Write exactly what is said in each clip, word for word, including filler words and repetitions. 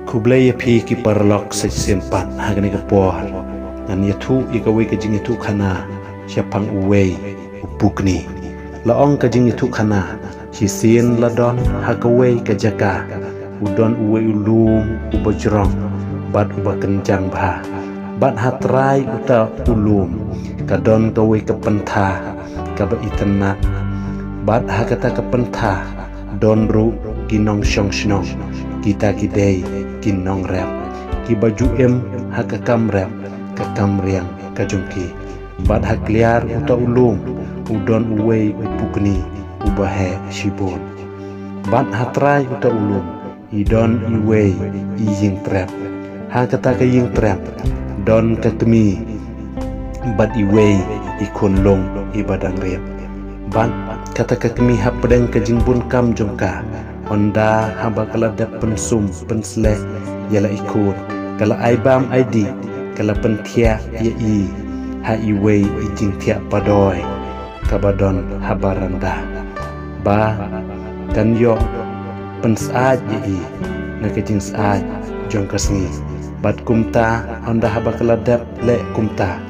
Khublei ïa phi ki paralok sa shisien pat ha kane ka por. Ngan ïathuh ïa kawei ka jingïathuhkhana shaphang uwei u pukni. La ong ka jingïathuhkhana, shisien la don ha kawei ka jaka u don uwei u lum uba jrong bad uba kynjang bha. Bad ha trai uta u lum ka don kawei ka pyntha kaba itynnad. Bad ha kata ka pyntha don ruh ki nongshong shnong, kita ki dei ki nongrep, kiba ju im ha ka kam rep ka kam riang ka jong ki. Bad ha kliar uta u lum u don uwei u pukni uba heh shibun. Bad ha trai uta u lum i don iwei i ïingtrep. Ha kata ka ïingtrep don ka kmie bad iwei i khunlung iba dang rit. Bad kata ka kmie hapdeng ka jingbun kam jong ka, ynda haba ka la dep pynsum pynsleh ïa la i khun, ka la ai bam ai dih, ka la pynthiah ïa i ha iwei i jingthiah padoi kaba don ha baranda. Ba kan ïoh pynsyaid ïa i na ka jingsyaid jong ka sngi. Bad kumta ynda haba ka la dep leh kumta,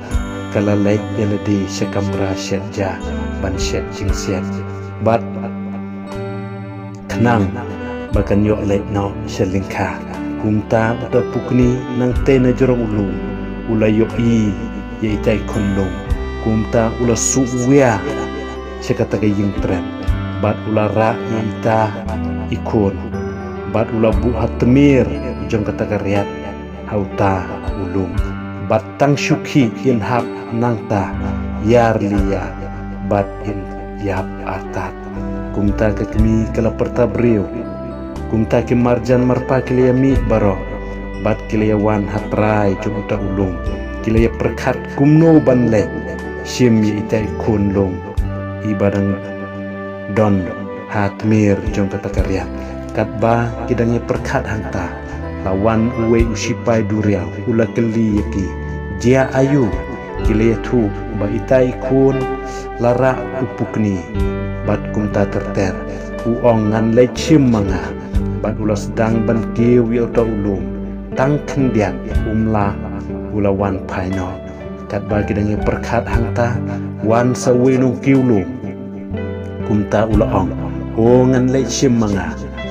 ka la leit ïa lade sha kamra shet ja ban shet jingsiat. Bad khnang ba kan ïoh leit noh sha lyngkha. Kumta uta u pukni nangtei na jrong u lum u la ïohi ïa ita i khunlung. Kumta u la suh wia sha kata ka ïingtrep bad u la rah ïa ita i khun bad u la buh ha tmier jong kata ka riat ha uta u lum. Bad tang shu khih in hap nangta ïar liya bad in ïap artat. Kumta ka kmie ka la pyrta briew. Kumta ki marjan marpa ki la ïa mih baroh bad ki la ïa wan ha trai jong uta u lum. Ki la ïa pyrkhat kumno ban leit shim ïa ita i khunlung iba dang don ha tmier jong kata ka riat. Katba ki dang ïa pyrkhat hangta, la wan uwei u sipai duriaw u la kylli ïa ki, jia aïu? Ki la ïathuh ba ita i khun la rah u pukni bad kumta ter ter u ong, ngan leit shim ma nga. Bad u la sdang ban kiew ïa uta u lum, tang khyndiat um lah u la wan phai noh. Katba ki dang ïa pyrkhat hangta, wan sa uwei u nongkiew lum. Kumta u la ong, o, ngan leit shim ma nga.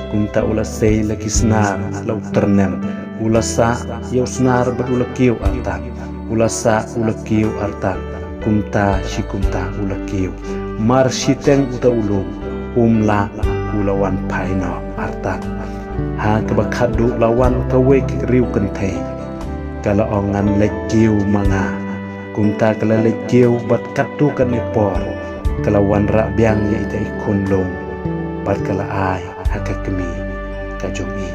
Kumta u la sei la ki snar la u tyrnem. U la sah ïa u snar bad u la kiew artat. U la sah u la kiew artat. Kumta shi kumta u la kiew. Mar shiteng uta u lum um lah u la wan phai noh artat. Ha kaba khatduh la wan kawei ka riewkynthei. Ka la ong, ngan leit kiew ma nga. Kumta ka la leit kiew bad katto katne por ka la wanrah biang ïa ita i khunlung bad ka la ai ha ka kmie ka jong i.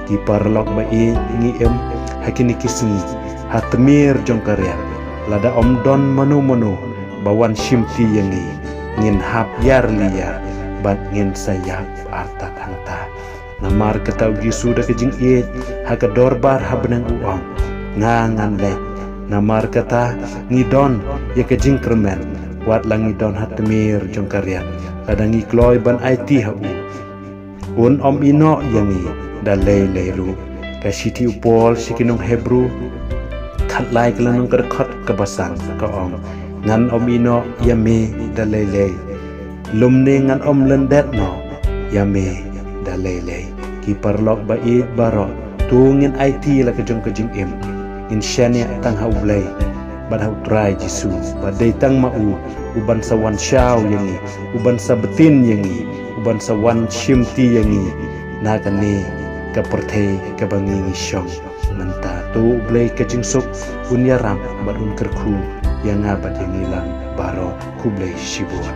Ki paralok ba ïeit, ngi im ha kine ki sngi ha tmier jong ka riat. Lada ym don mano mano ba wan shimti ïa ngi, ngin hap ïar liya bad ngin sa ïap artat hangta. Namar kata u Jisu da ka jingïeit ha ka dorbar ha bneng u ong, nga ngan leit. Namar kata ngi don ïa ka jingkyrmen, wat la ngi don ha tmier jong ka riat, lada ngi kloi ban aiti ha u, un ym ïehnoh ïa ngi da lei lei ruh. Ka shithi u Paul sha ki nong Hebru khatlai ka lynnong ka dkhot kaba san ka ong, ngan ym ïehnoh ïa me da lei lei, lymne ngan ym lyndet noh ïa me da lei lei. Ki paralok ba ïeit baroh, to ngin aiti la ka jong ka jingim. Ngin shaniah tang ha U Blei bad ha U Trai Jisu, ba dei tang ma u u ban sa wan shaw ïa ngi, u ban sa btin ïa ngi, u ban sa wan shimti ïa ngi na kane ka pyrthei kaba ngi ngi shong mynta. To U Blei ka jingsuk un ïarap bad un kyrkhu ïa nga bad ïa ngi lang baroh. Khublei shibun.